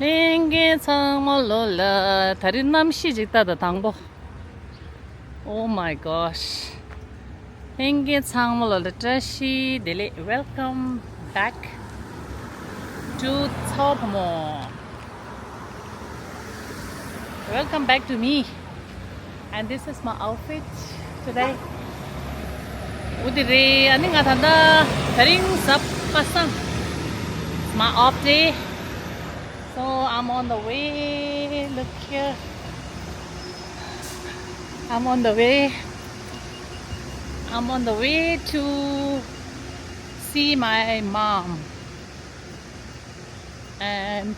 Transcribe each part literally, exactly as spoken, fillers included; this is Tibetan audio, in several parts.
ལྷན་རྒྱས་ཚང་མ་ལོ་ལ། ད་རིང་གནམ་གཤིས་ཅིག་ལྟ་དང་དང་པོ། Oh my gosh. ལྷན་རྒྱས་ཚང་མ་ལོ་ལ་བཀྲ་ཤིས་བདེ་ལེགས། Welcome back to ཚ་བོ་བུ་མོ། Welcome back to me. And this is my outfit today. འོ་དེ་རེད། ཨ་ནི་ང་ད་ལྟ་དེ་རིང་གཟའ་པ་སངས། It's my off day. So I'm on the way. Look here. I'm on the way. I'm on the way to see my mom. And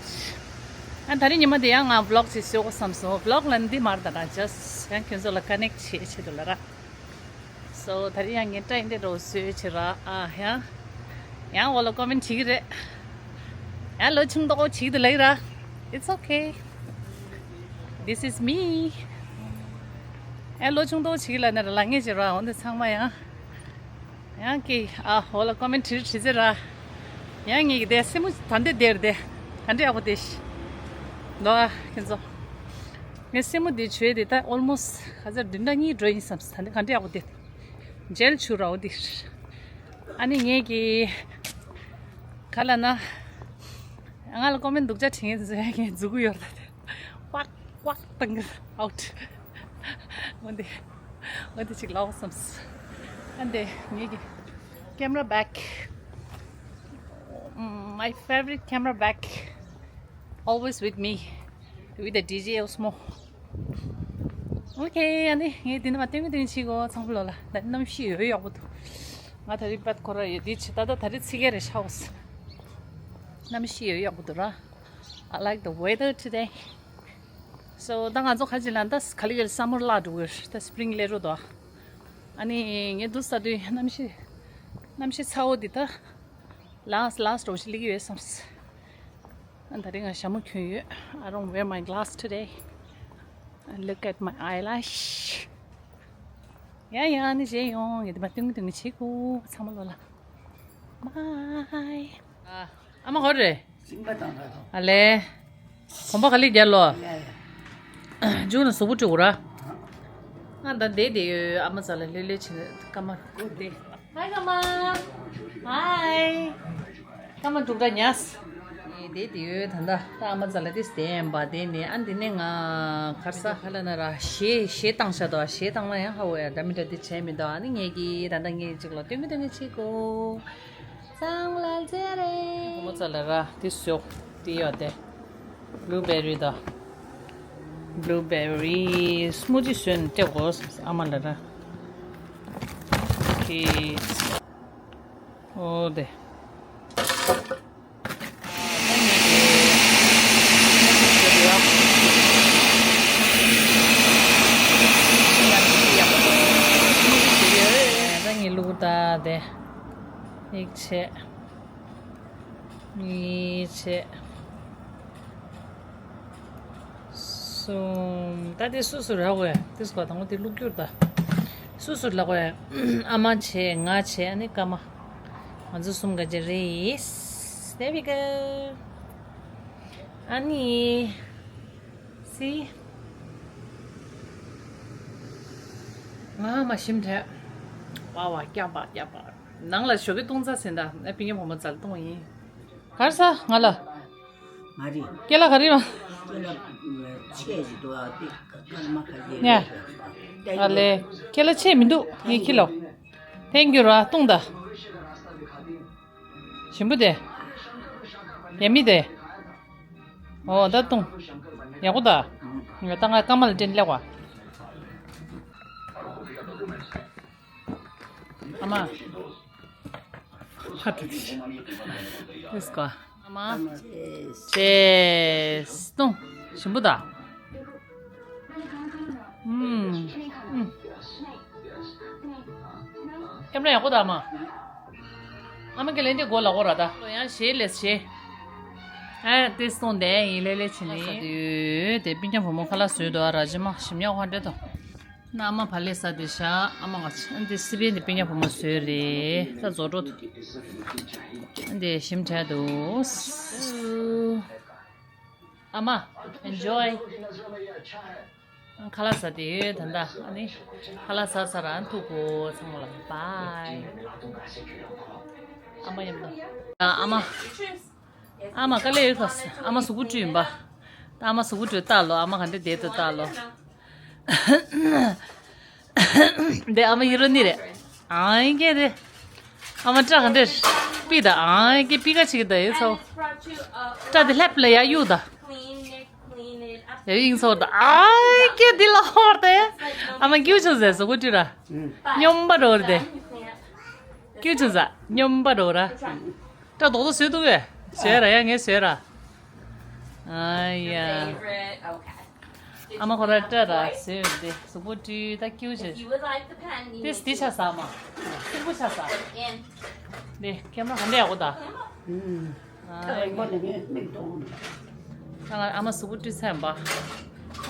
ཨ་ད་རིང་ཉི་མ་དེ་ཡང་ང་vlog་ཅིག་བཟོ་དགོས་བསམ་སོང་། Vlog་ལབ་ན་འདི་མ་རེད་ད། Just ཡང་ཁྱོད་ཚོ་ལ་connect་བྱེད་ཆེད་དུ་ལ་ར། So ད་རིང་ཡང་ངས་སྐྲ་ཡིན་འདྲ་འདྲ་བོ་བཟོས་བྱེད་ར། ཨ་ཡང་ཡང་འོ་ལ་comment་བྱེད་ཀྱི་རེད། ཡང་ལོ་ཆུང་མདོག་བྱེད་ཀྱི་འདུག་ལབ་ཀྱི་ར། It's okay. This is me. ཡང་ལོ་ཆུང་མདོག་བྱེད་ཀྱི་ལབ་ན་ར་ལབ་ངེས་བྱེད་ར། འོ་འདི་ཚང་མ་ཡང་ཡང་ཀྱེ། ཨ་འོ་ལ་comment་བྲིས་བྲིས་ཟེར་ར། ཡང་ངེད་ཀྱི་དེ་སེན་མོ་ད་འདི་དེར་དེ་ག་འདྲ་ཡག་པོ་དེ་ཤི། ལོ་ཨ་ཁྱེད་ཚོ། ངའི་སེན་མོ་དེ་བྱོས་དེ་ད་almost་ག་ཚོད་བདུན་ཕྲག་གཉིས་འགྲོ་ཡིན་བསམ། ད་འདི་ག་འདྲ་ཡག་པོ་དེ། gel་བྱུགས་ར་འོ་དེ། ཨ་ནི་ངེད་ཀྱི་ག་ལ་ན། ང་ལ་comment་སྡུག་ཅག་བྲིས་ངེས་ཟེར་ངས་འཛུགས་ཀྱི་ཡོད་རེད་ད་དེ། ཀུག་ཀུག་བཏང་གི་out། འོ་འདི། འོ་འདི་ཅིག་ལོག་སོང་། ཨ་འདི་ངེད་ཀྱི་camera bag. Mm, my favorite camera bag. Always with me. With the D J Osmo. Okay, ཨ་ནི་ངས་འདི་ནས་མར་སྟོན་གི་སྟོན་གི་བྱེད་དགོས། ཚང་མ་ལོ་ལ། ད་གནམ་གཤིས་ཡོད་ཡག་པོ་འདུག་ང་ད་རིང་པད་ཁོ་ར་ཡོད་འདི་བྱེད། ད་ད་ད་རིང་ཚིག་གེ་རེ་ཤའོ། གནམ་གཤིས་ཡོད་ཡག་པོ་འདུག་ར། I like the weather today. So ད་ང་ཚོ་ཁ་ཅིག་ལ་ད་ག་ལེ་ག་ལེ་summer་ལ་འགྲོ་གི་རེད། ད་spring་སླེབས་འགྲོ་འདུག་ཨ་ནི་ངས་འདུག་ས་དུས་གནམ་གཤིས་གནམ་གཤིས་ཚ་བོ་འདི་ད་last last་འགྲོ་ཞིག་སླེབས་ཀྱི་ཡོད་བསམ། ཨ་ད་རིང་ང་ཞྭ་མོ་གྱོན་ཡོད། I don't wear my glass today. And look at my eyelash. ཡ་ཡ་ཨ་ནི་བྱས་ཡོང་ངས་འདི་མར་སྟོན་གི་སྟོན་གི་བྱེད་དགོས། ཚང་མ་ལོ་ལ། Bye. ཨ་མ་ག་རེ། ཤིང་པ་དང་ལ་དང་། ཨ་ལེ། གོམ་པ་ག་ལེ་རྒྱལ་ལོ། ཡ་ཡ། ཇུ་ན་སོ་བུ་ཀྲུ་ར། ང་ད་འདས་དེ་ཡོད། ཨ་མ་ཚ་ལ་ལྷོད་ལྷོད་བྱེད་ཀ་མ་རུ་དེ། Hi ཀ་མ། Hi. ཀ་མ་ཀྲུ་ར་ཉས། འདས་དེ་ཡོད། ད་ད་ད་ཨ་མ་ཚ་ལ་དེ་སྟེན་པ་དེ་ནས་ཨ་འདི་ནས་ང་གར་ས་ཧ་ལ་ན་ར་ཞེ་ཞེ་བཏང་ཤ་དོ། ཞེ་བཏང་ན་ཡང་ཧ་འོ་ཡ་འདྲ་མི་འདྲ་དེ་བྱས་མི་འདུག་ཨ་ནི་ངེད་ཀྱིས་ད་ད་ངེད་ཅིག་ལ་སྟོན་གི་སྟོན་གི་བྱེད་དགོས། ཚང་ལ་ཛེ་རེ། བུ་མོ་ཚ་ལ་ར་དེ་ཟོ་དེ་ཡོད་དེ། Blueberry་དང་། Blueberry smoothie་བཟོས་ནས་སྤྲད་དགོས་ཨ་མ་ལ་ར། Okay. འོ་དེ། ད་ངའི་ལུག་ད་དེ། ཡིག་ཆེ། གཉིས་བྱས། གསུམ། ད་དེ་སུ་སུ་རག་གོ་ཡ། དེ་སུ་ག་དང་པོ་དེ་བླུག་རྒྱུར་ད། སུ་སུ་ལག་གོ་ཡ། ཨ་མ་བྱས། ང་བྱས། ཨ་ནི་ཀ་མ། ང་ཚོ་གསུམ་ག་ཅེ་རེད། There we go. ཨ་ནི། See. ང་མ་ཞིམ་དྲག་ཝ་ཝ་སྐྱག་པ་སྐྱག་པ། ནང་ལ་ཞོགས་ཀས་བཏུང་ཚར་ཟིན་ད། ཨ་ཕི་ཉེ་བུ་མོ་ཚ་ལ་བཏུང་ཡིན། གར་ས་ང་ལ། མ་རེད། ཁྱེད་ལ་ག་རེ་ཡོད། ཁྱེད་ལ་ཆས་ཞིག་འདུག་ཨ་དེ་ཀརྨ་ཁ་ཤས་ཡ། ཨ་ལེ། ཁྱེད་ལ་ཆས་མི་འདུག་ངས་ཁྱེད་ལ། Thank you་ར་བཏུང་ད། ཞིམ་པོ་དེ། ཡ་མི་དེ། ཨོ་ད་བཏུང་། ཡག་པོ་ད། ད་ང་ཀརྨ་ལ་དྲན་སླེབས་པ། ཨ་མ། ཧ་ཏུ་ཏི། Let's go. ཨ་མ། Cheers. བཏུང་། ཞིམ་པོ་ད། ཨུམ། ཨུམ། ཀེམ་ར་ཡག་པོ་ད་ཨ་མ། ཨ་མ་གི་ལན་དེ་གོ་ལ་གོ་ར་ད། ཡང་ཞེས་ལས་ཞེས། ཨ་དེ་སོང་དེ་ཡིན་ལེ་ལེ་བྱེད་ནི། དེ་སྤུན་ཀྱག་བུ་མོ་ཁ་ལག་བཟོས་འདུག་ཨ་ར་ཇི་མ་ཞིམ་ཉག་ཧ་འདྲེ་དང་། ན་ཨ་མ་བ་ལེ་ས་དེ་ཤ་ཨ་མ་ག་ཆ་འདི་སི་པན་དེ་སྤུན་ཀྱག་བུ་མོ་བཟོས་རེད་ད་བཟོ་འགྲོ་འདི་ཞིམ་དྲག་འདུག་ཨ་མ། Enjoy། ཁ་ལག་ཟ་དེ་ཡོད་ད་ལྟ། ཨ་ནི་ཁ་ལག་ཟ་ཚར་ར་ཐུག་གོ་ཚང་མ་ལ་bye། ཨ་མ་མཉམ་དུ། ཨ་མ། ཨ་མ་དཀའ་ལས་ཡོད་ཁ། ཨ་མ་གཟུགས་པོ་བཀྲུས་ཡིན་པ། ད་ཨ་མ་གཟུགས་པོ་བཀྲུས་ལྟ་ལོ། ཨ་མ་ག་འདྲ་བསྡད་འདུག་ལྟ་ལོ། འདི་ཨ་མ་ཡིན་རོ་ནི་རེད། ཨང་ཀེ་རེད། ཨ་མ་སྐྲ་ག་འདྲ་པི་ད། ཨང་ཀེ་པི་ཀ་ཅིག་ད་ཡོད་ཚོ། སྐྲ་དེ་ལྷེབ་ལ་ཡ་གཡུག་ད། ཡ་ཡིན་ཚོ་ད། ཨང་ཀེ་འདི་ལ་ཧོར་ད། ཨ་མ་ཀྱུ་ཆུ་ཟེ་སོ་གོ་ཏི་ར། སྙོམས་པ་འགྲོ་རེད་དེ། ཀྱུ་ཆུ་ཟ། སྙོམས་པ་འགྲོ་ར། སྐྲ་རྡོག་རྡོག་བཟོས་འདུག་གས། བཟོས་ར་ཡ་ངས་བཟོས་ར། ཨ་ཡ། ཨ་མ་ཁོ་ར་སྐྲ་ར་བཟོས་འདི་གཟུགས་པོ་བཀྲུས་ད་ཀྱུ་བྱས། ཏིས་འདི་ཆ་ཟ་མ། སིལ་བུ་ཆ་ཟ། འདི་ཁྱེད་མ་ག་འདྲ་ཡག་པོ་ད། ཨ་ཡ། ཨ་ང་ཨ་མ་གཟུགས་པོ་བཀྲུས་ཚར་ཡིན་པ།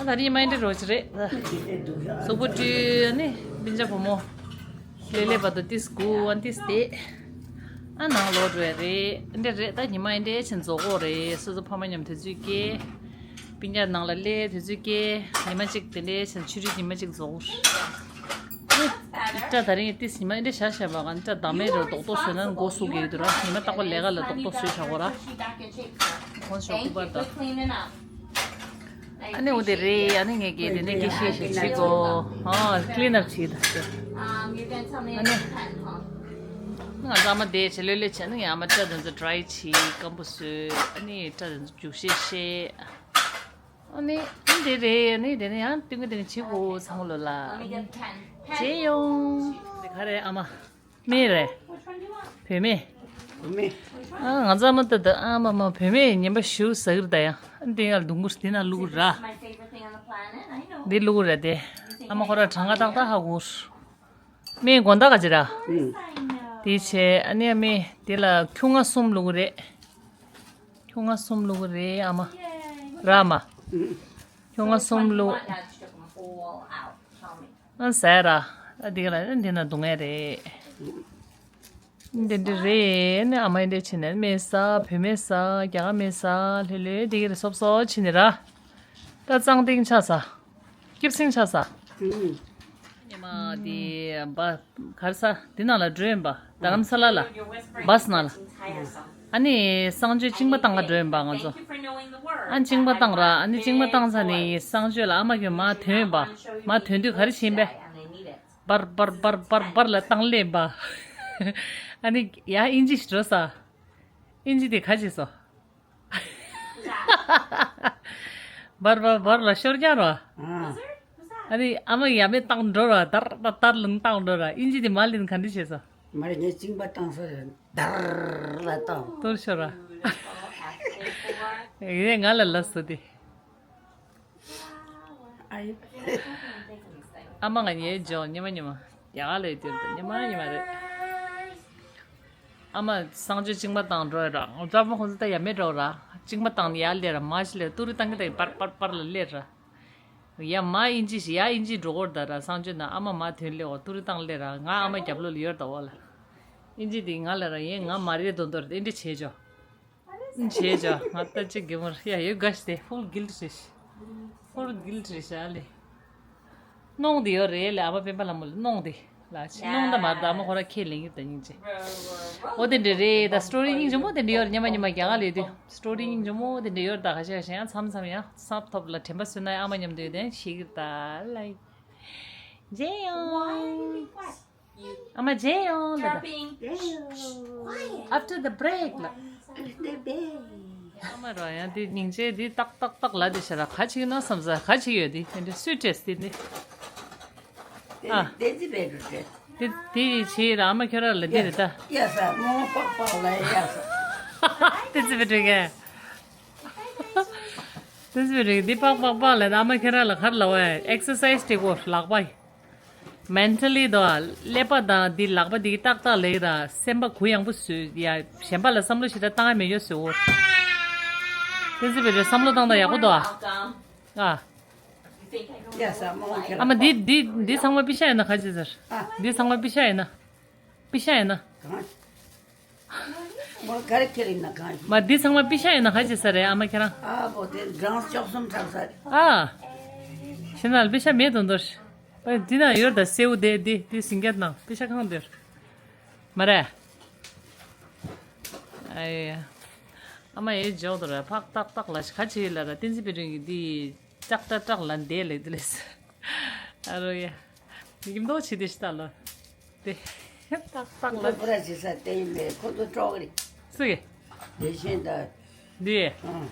ཨ་ད་རིང་མ་ཡིན་འདྲ་རོ་ཅི་རེད། གཟུགས་པོ་བཀྲུས་ནི་སྤུན་ཆ་བུ་མོ། ལེ་ལེ་བར་དུ་ཏིས་གུ་ཨན་ཏིས་ཏེ། ཨ་ནང་ལོག་འགྲོ་ཡ་རེད། འདྲ་རེད། ད་ཉི་མ་ཡིན་འདྲ་ཕྱིན་རྫོགས་གོ་རེད། སོ་སོ་ཕ་མ་མཉམ་དུས་ཚོད་སྐྱེལ། སྤུན་ཀྱག་ནང་ལ་སླེབས་དུས་ཚོད་སྐྱེལ། ཉི་མ་གཅིག་དེ་འདྲ་ཕྱིན་ཆུ་རུད་ཉི་མ་གཅིག་རྫོགས། སྐྲ་ད་རིང་ཏིས་ཉི་མ་འདྲ་བྱ་བྱ་བ་གང་སྐྲ་བདག་མེད་རེད། རྡོག་རྡོག་བཟོས་ན་མགོ་སུ་གེ་འདུག་ར། ཉི་མ་རྟག་པ་ལས་ཀ་ལ་རྡོག་རྡོག་བཟོས་བྱ་གོ་ར། ཁོང་ཞོག་ཁུ་པར་ད། ཨ་ནི་འོ་དེ་རེད། ཨ་ནི་ངས་གལ་ཏེ་ནས་སྐད་ཤེས་ཤིག་བྱེད་དགོ། ཨ་ཀླིན་ཨབ་བྱེད་ད། ཨ་ནི་ང་ཚང་མ་བསྡད་བྱས་ལོས་ལོས་བྱས། ཨ་ནི་ངས་ཨ་མ་སྐྲ་དེ་ཚོ་ཌ་རའི་བྱེད། སྐམ་པོ་བཟོས། ཨ་ནི་སྐྲ་དེ་ཚོ་རྒྱུག་ཤེས་ཤེས། ཨ་ནི་ཨ་འདི་རེད། ཨ་ནི་དེ་ནས་ཡང་ཏིང་ཏིང་བྱེད་དགོ་ཚང་མ་ལོ་ལ། མཇལ་ཡོང་། དེ་ག་རེད་ཨ་མ། སྨན་རེད། བོད་སྨན། བོད་སྨན། ཨ་ང་ཚང་མ་ད་ད་ཨ་མ་མ་བོད་སྨན་ངན་པ་ཞེ་པོ་ཟ་གི་རེད་ད་ཡ། ཨ་འདི་ཡ་སྡུག་གུ་འདི་ན་བླུག་ར། འདི་བླུག་ར་དེ། ཨ་མ་ཁོ་ར་གྲངས་ཀ་ཏག་ཏག་ཧ་གོ། སྨན་དགོང་དག་ག་ཅི་ར། ཨུ། དེ་བྱས་ཨ་ནི་ཨ་མས་དེ་ལ་ཁྱུང་ང་གསུམ་བླུག་རེད། ཁྱུང་ང་གསུམ་བླུག་རེད་ཨ་མ། ར་མ། ཨུ། ཁྱུང་ང་གསུམ་བླུག་ཨ་ཟས་ར། ཨ་འདི་ག་ལ་འདི་ན་སྡུག་བསྔལ་རེད། འདི་འདྲ་རེད། ནི་ཨ་མ་འདི་བྱས་ནས་སྨན་ཟ། བོད་སྨན་ཟ། རྒྱ་གར་སྨན་ཟ། ལྷོད་ལྷོད་འདི་ག་རེ་སོབ་སོབ་བྱས་ནས་ར། ད་གཙང་ཏིང་ཆ་ཟ། སྐྱིབས་སེང་ཆ་ཟ། ཉི་མ་འདི་བ་གར་ས་འདི་ནང་ལ་འགྲོ་ཡིན་པ། རྡ་རམ་ས་ལ་ལ། བ་སི་ནང་ལ། ཨ་ནི་གསང་སྤྱོད་གཅིན་པ་བཏང་ག་འགྲོ་ཡིན་པ་ང་ཚོ། ཨ་གཅིན་པ་བཏང་ར། ཨ་ནི་གཅིན་པ་བཏང་ཚར་ནས་གསང་སྤྱོད་ལ་ཨ་མ་གིས་མར་ཐོན་ཡིན་པ། མར་ཐོན་དུས་ག་རེ་བྱས་ཡིན་པས། འབར་འབར་འབར་འབར་འབར་ལ་བཏང་སླེབས་པ། ཨ་ནི་ཡ་ཨིན་ཇི་ཞིག་འགྲོ་ས། ཨིན་ཇི་དེ་ག་བྱས་སོ། འབར་འབར་འབར་ལ་ཤོར་རྒྱག་རོ། ཨ། ཨ་ནི་ཨ་མ་ཡ་མེད་བཏང་འགྲོ་ར། དར་དར་དར་ལུང་བཏང་འགྲོ་ར། ཨིན་ཇི་དེ་མ་ལེན་ག་འདྲ་བྱས་སོ། མ་རེད། ངས་གཅིན་པ་བཏང་ས་རེད། དར་ལ་བཏང་། གཏོར་ཤོར་ར། ཡེ་ང་ལ་ལབ་སོ་དེ། ཨ་མ་ང་ཉལ་འཇོག་ཉི་མ་ཉི་མ། ཡག་ལས་དུས་ད་ཉི་མ་ཉི་མ་རེད། ཨ་མ་གསང་སྤྱོད་གཅིན་པ་བཏང་འགྲོ་ཡ་ར། ང་ཚོ་ཨ་མ་ཁོང་ཚོ་ད་ཡ་མེད་འགྲོ་ར། གཅིན་པ་བཏང་ནས་ཡར་སླེབས་ར། མར་ཞིག་སླེབས། ཏུ་རུ་བཏང་གི་ད་ཡ་པར་པར་པར་ལ་སླེབས་ར། ཡ་མ་ཨིན་ཇི་ཞིག་ཡ་ཨིན་ཇི་འགྲོ་གོ་ར། ད་ར་གསང་སྤྱོད་ན་ཨ་མ་མར་ཐོན་སླེབས་འོ། ཏུ་རུ་བཏང་སླེབས་ར། ང་ཨ་མ་རྒྱབ་ལོགས་ལ་ཡོད་ར་ད་འོ་ལ། ཨིན་ཇི་དེ་ང་ལ་ར་ཡིན། ང་མ་རེད་དོན་དོར་དེ་འདྲ་བྱེད་ཆོག་བྱས་ཅོ། ང་ལྟ་ཅི་གེ་མོར་ཡ་ཡོད་ག་ཤི་དེ་ཧྥུལ་གིལ་ཊི་རེད་ཤི། ཧྥུལ་གིལ་ཊི་རེད་ཤི་ཨ་ལེ། གནོང་དེ་ཡོད་རེད་ལེ། ཨ་མ་སྤེན་པ་ལྷ་མོ་ལ་གནོང་དེ་ལ་ཤི། གནོང་ད་མ་རེད། ཨ་མ་ཁོ་ར་ཁས་ལེན་གི་ད་སྙིང་རྗེ། འོ་དེ་འདྲ་རེད། ད་སི་ཊོ་རི་སྙིང་རྗེ་མོ་དེ་འདྲ་ཡོད་རེད། ཉི་མ་ཉི་མ་རྒྱ་གར་ལ་ཡོད་དུས་སི་ཊོ་རི་སྙིང་རྗེ་མོ་དེ་འདྲ་ཡོད་རེད། ད་ག་ཤ་ག་ཤ་ཡང་མཚམས་མཚམས་ཡང་སྲབ་ཐོབ་ལ་དྲན་པ་གསོས་ན་ཨ་མ་མཉམ་དུ་ཡོད་དེ་ཤི་གི་ད་ལེ། མཇལ་ཡོང་། ཨ་མ་མཇལ་ཡོང་ལ་ད། After the break ལ། ཨ་མ་རོ་ཡང་དེ་སྙིང་རྗེ་དེ་ཏག་ཏག་ཏག་ལ་དེ་ཤ་ར་ག་ཅིག་ན་བསམ་ས་ག་ཅིག་ཡོད་དེ་དེ་འདྲ་སུས་སྤྲད་དེ་འདི། ཨ། དེ་དེ་བྱེད་ར་ཨ་མ་ཁྱོད་ར་ལ་འདི་རེད་ད། ཡ་ས་མོ་པག་པག་ལ་ཡ་ས། དེ་ཙི་བེ་དྲུག་ག་དེ་ཙི་བེ་དྲུག་ག་འདི་པག་པག་པག་ལ་ད་ཨ་མ་ཁྱོད་ར་ལ་གར་ལ་བ་ཨེག་སར་སའིཛ་དེ་གོ་ལག་པ། མེན་ཊལ་ལི་དོ། ཀླད་པ་དང་འདི་ལག་པ་འདི་ཏག་ཏག་ལེགས་ར། སེམས་པ་གུ་ཡངས་པོ་བཟོས་ཡ། གཞན་པ་ལ་བསམ་བློ་ཞེ་དྲག་བཏང་ཡ་མེད་ཡོད་ཟེར་འོ། དེ་ཚོ་བེ་རེ་བསམ་བློ་བཏང་དང་ཡག་པོ་འདུག་ཨ། ཨ་མ་འདི་འདི་འདི་ཚང་མ་པི་ཤ་ཡིན་ན་ག་ཅི་ཟེར། འདི་ཚང་མ་པི་ཤ་ཡིན་ན། པི་ཤ་ཡིན་ན། མོ་ག་རེ་ཁྱེར་ཡིན་ན་གང་ཡིན། མ་འདི་ཚང་མ་པི་ཤ་ཡིན་ན་ག་བྱེད་ས་རེད། ཨ་མ་ཁྱེད་རང་། ཨ་བོ་དེ་གྲངས་བཅུ་གསུམ་འཁྲབ་ས་རེད། ཨ། ཤི་ན་པི་ཤ་མེད་དོ་འདོར། ཨ་འདི་ན་ཡོད་ད། སེའུ་དེ་འདི་འདི་ཟིང་སྐྱ་ནང་པི་ཤ་གང་འདོར། མ་རེད། ཨ་ཡ། ཨ་མ་ཡེ་འཇོག་དོ་ར་ཕག་ཏག་ཏག་ལ་ཤི་ཁ་ཆེ་ལ་ར་བསྟན་འཛིན་དཔལ་སྒྲོན་གྱི་འདི་ཅག་ཏག་ཏག་ལ་འདས་ལེ་འདི་ལེ་ས། ཨ་རོ་ཡ། མི་གི་མདོག་ཆེ་དེ་ཤི་ད་ལོ། དེ། ཏག་ཏག་ཁོ་ལ། ཚོ་པུ་ར་ཇི་ས་དེ་ཡིན་པས་ཁོ་ཚོ་ཀྲོག་རེད། སུ་གི། དེ་བཞིན་ད། འདི། ཨང་།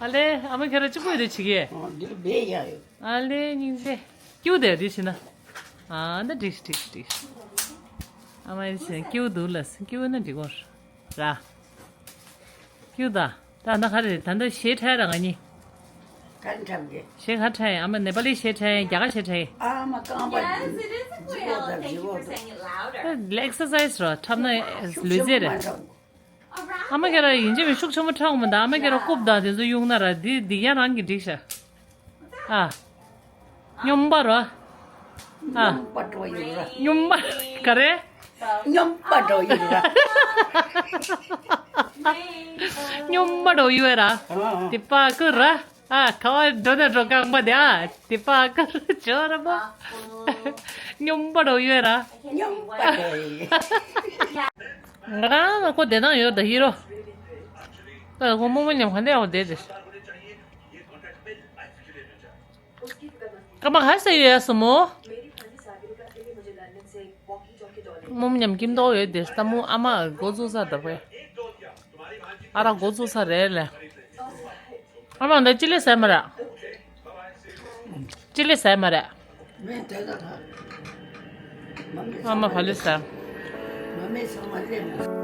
ཨ་ལེ་ཨ་མ་ཁྱེད་ར་གཅིག་པུ་རེད་བྱེད་ཀྱི། ཨང་། འདིར་བས་ཡ་ཡོད། ཨ་ལེ་སྙིང་རྗེ། སྐྱུ་དེ་རེད་བྱེད་ན། ཨ་ད་འགྲིག་འགྲིག་འགྲིག་ཨ་མ་ཡིན་ཟེར་སྐྱུ་འདུག་ལ་སྐྱུ་ན་འགྲིག་གོ་ར། སྐྱུ་ད། ད་ད་ག་རེ་ད་ད་ཤེས་ཁྲལ་ར་ང་གཉིས། ག་རེ་འཁྲབ་གི། ཤེས་ག་ཁྲལ་ཨ་མ་ནེ་པ་ལི་ཤེས་ཁྲལ་རྒྱ་གར་ཤེས་ཁྲལ། ཨ་མ་རྐང་པ་ཇི་བོ་དང་ཇི་བོ་དང་། ཨེ་ལེ་ཨེག་སར་སའི་སི་རོ་འཁྲབ་ན་ལུས་རྩལ་རེད། ཨ་མ་ཁྱེད་ར་ཡིན་གཅིག་མིན་ཤུགས་ཆེན་པོ་འཁྲབ་མི་འདུག་ཨ་མ་ཁྱེད་ར་རྐུབ་དང་དེ་ཚོ་གཡུག་ན་ར་འདི་འདི་ཡང་རང་གི་འགྲིག་ཤག་ཨ། སྙོམས་པ་རོ། ཨ། སྙོམས་པ་འགྲོ་ཡོད་ར། སྙོམས་པ་ག་རེ། སྙོམས་པ་འགྲོ་ཡོད་ར། སྙོམས་པ་འགྲོ་ཡོད་ར། ཨ། དེ་པ་ཀུ་ར། ཨ་ཁ་བ་འགྲོ་ན་འགྲོ་རྐང་པ་དེ་ཨ་དེ་པ་ཀུ་ར་ཇོ་ར་མོ། སྙོམས་པ་འགྲོ་ཡོད་ར། སྙོམས་པ་འགྲོ་ཡོད། ང་རང་ལ་ཁོ་བསྡད་སྟངས་ཡོད་ད་ཧི་རོ། ད་ཁོ་རྨོ་མོ་མཉམ་ག་འདྲ་ཡག་པོ་བསྡད་དེ། སྐར་མ་ག་ས་ཡོད་ཡ་སོ་མོ། རྨོ་མོ་མཉམ་ཁྱིམ་ཐོག་ཡོད་དེ་ལྟ་མོ་ཨ་མ་འགོ་བཙུགས་ས་ད་བས། ཨ་རག་འགོ་བཙུགས་ས་རེད་ལ། ཨ་མ་འདི་ཅི་ལས་ཟ་མ་ར། ཅི་ལས་ཟ་མ་ར། མེ་དེ་ལ་ད། མ་མེ་ཨ་མ་ག་ལས་ཟ། མ་མེ་ཚང་མ་ལེན།